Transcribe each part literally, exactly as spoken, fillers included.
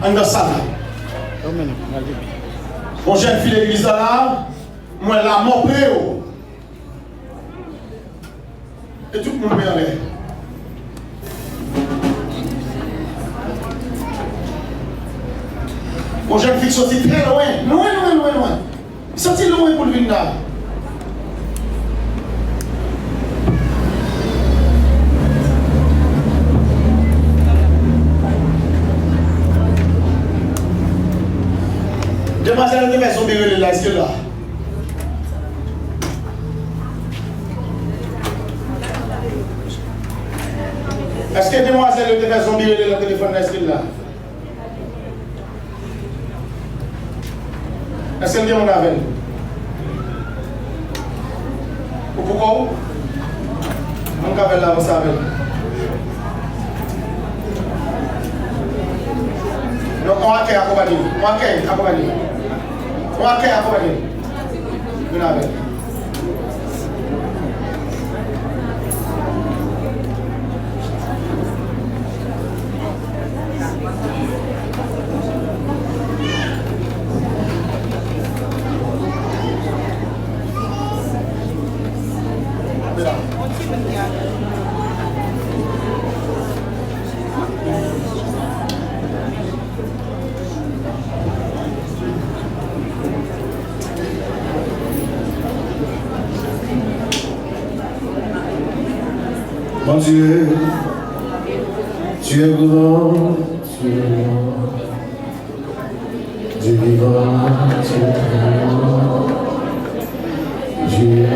Anndan sal la. Yon jèn fi legliz la la, m wè lanmò pre yo. E tout moun men anlè. Yon jèn fi k soti trè lwen, lwen, lwen, lwen, lwen. Li soti lwen pou l vin la. Demwazèl yo te fè zonbi rele l la, èske l la? Èske demwazèl yo te fè zonbi rele l nan telefòn nan, èske l la? Èske l gen moun avè l? Ou poukò ou? Moun k avè l la, avanse avè l. Non, on akèy akonpanye l. On akèy akonpanye l. On akèy akonpanye l. Vin avè l. Mon Dieu, tu es grand, tu es grand. Dieu vivant, tu es grand. Dieu est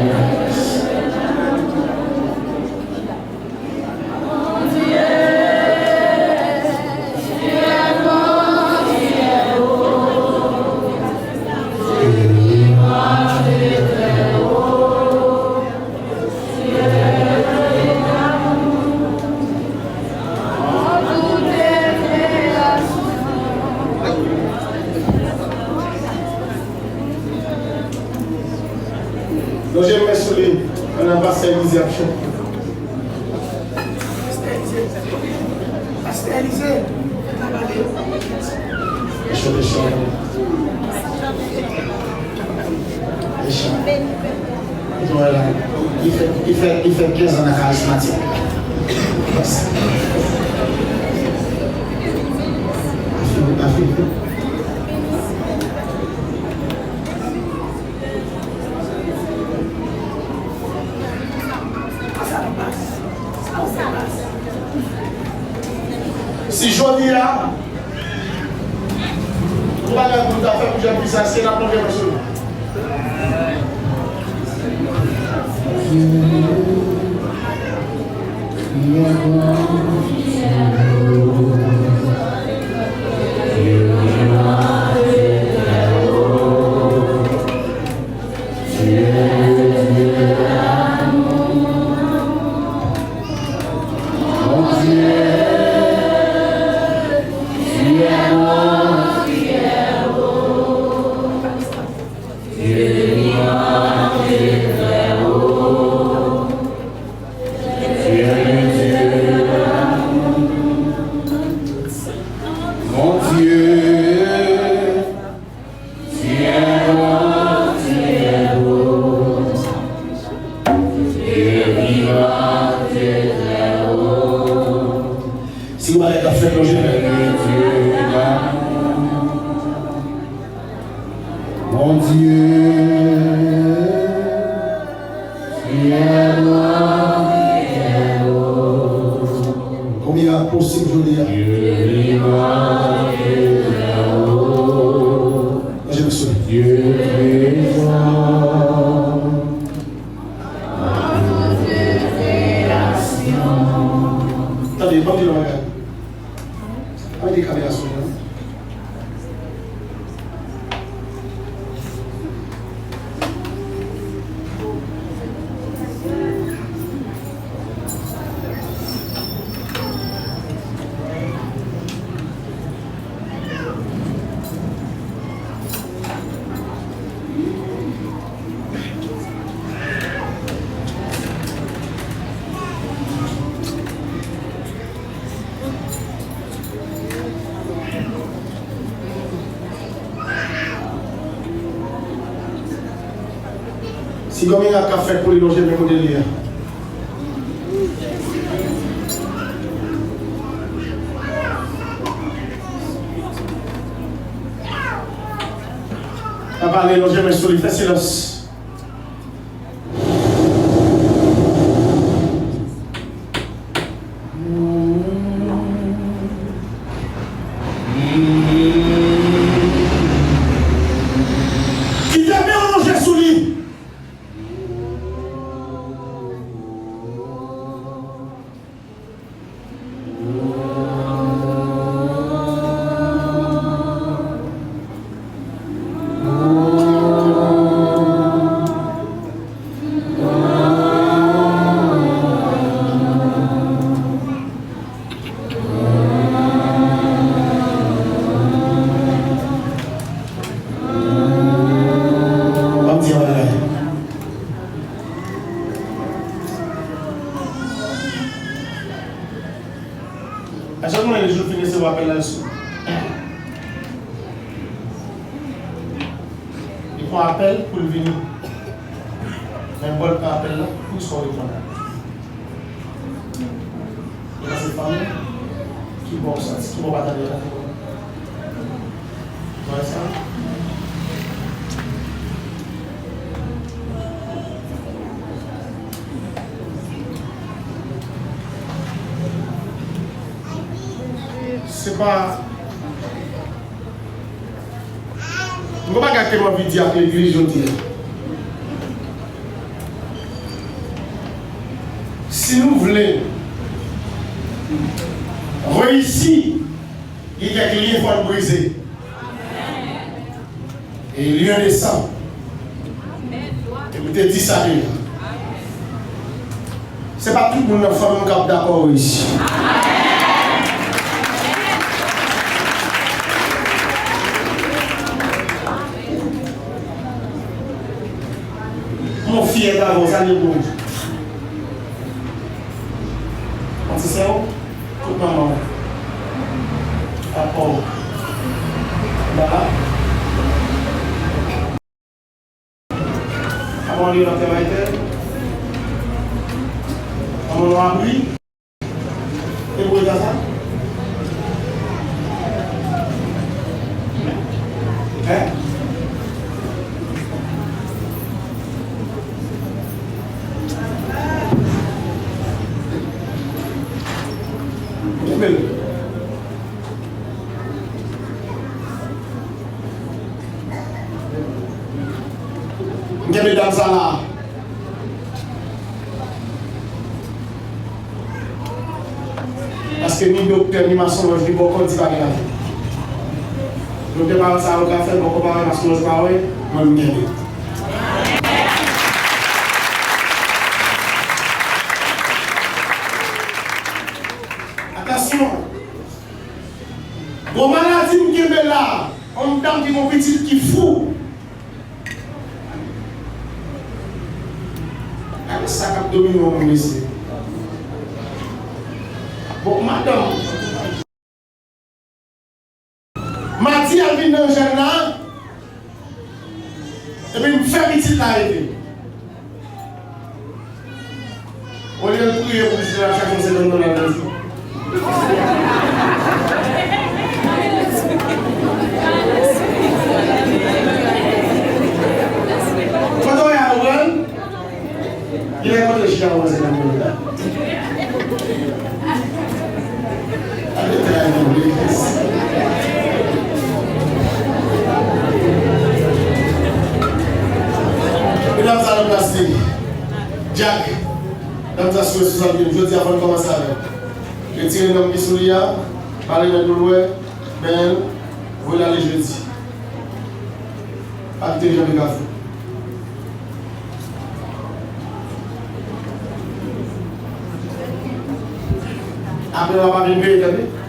Lonje men sou li, pandan pastè Elize ap chante. Pastè Elize, pastè Elize, fè travay li. Mechan, mechan. Mechan. Li fè, li fè, li fè kenz an nan karizmatik. Afil, afil. Si jodi a, ou pa gen pou ta fè pou jèn fi sa, se n ap monte nan sou. Mon Dieu, tu es grand, tu es beau. Dieu vivant, tu es très haut. Si w pa ka fè plonje. Mon Dieu, tu es grand, tu es beau. Konbyen ak posib jodi a? Dieu vivant, tu es très haut. Mwen, je me souviens. Dieu très grand. Tande, ban m di nou yon bagay. An mete kamera sou mwen. Ti gwo mirak k ap fèt pou li lonje men kote l ye a. Papa, ale lonje men sou li, fè silans. Kite men w lonje sou li. Ban m di yon bagay. Èske nou wè jou fini se w apèl la sou? Li pran apèl pou l vini. Men bò l pran apèl la, pou sa w reponn la. Li pase fanmi, ki bò w santi, ki bò w pa tande la, ki bò. Wè sa? Se pa Yon bagay ke m anvi di ak legliz jodi a. Si nou vle reyisi, gen kèk lyen fò n brize. E lyen de san. E m te di sa deja. Se pa tout moun nan fanmi w k ap dakò reyisi. Mon fyè avè w, sa li pou ou? An ti sè w, tout manman w. Dakò. Ba. Avan li rantre nan tè. Avan nou abri. E pou eta sa? Hein? Kenbe l. M kenbe dam sa la. Paske ni doktè, ni masonlòj, ni bòkò di pa gen lavi. Doktè pa wè sa yo ka fè, bòkò pa wè, masonlòj pa wè, mwen m kenbe. Atansyon! Bon, maladi m kenbe la, yon dam ki gon pitit ki fou. Gade sa k ap domine yon moun mesye. Bon, madanm. Madi al vin nan jèn la, epi m fè pitit la rete. Olye l priye pou pitit la chache yon senkant dola nan jou. Kote w ye a, ou pran? Genlè kote chita w panse nan moun la. Gade tray nan legliz. Medam sa nan plas li. Dyak, dam sa sou responsab li. Jodi a fò n kòmanse avè l. Retire nanm ki sou li a, pale nan doulè, benyen l, voye l ale jedi. Pa kite l janbe kafou. Apre w ap vin peye, tande?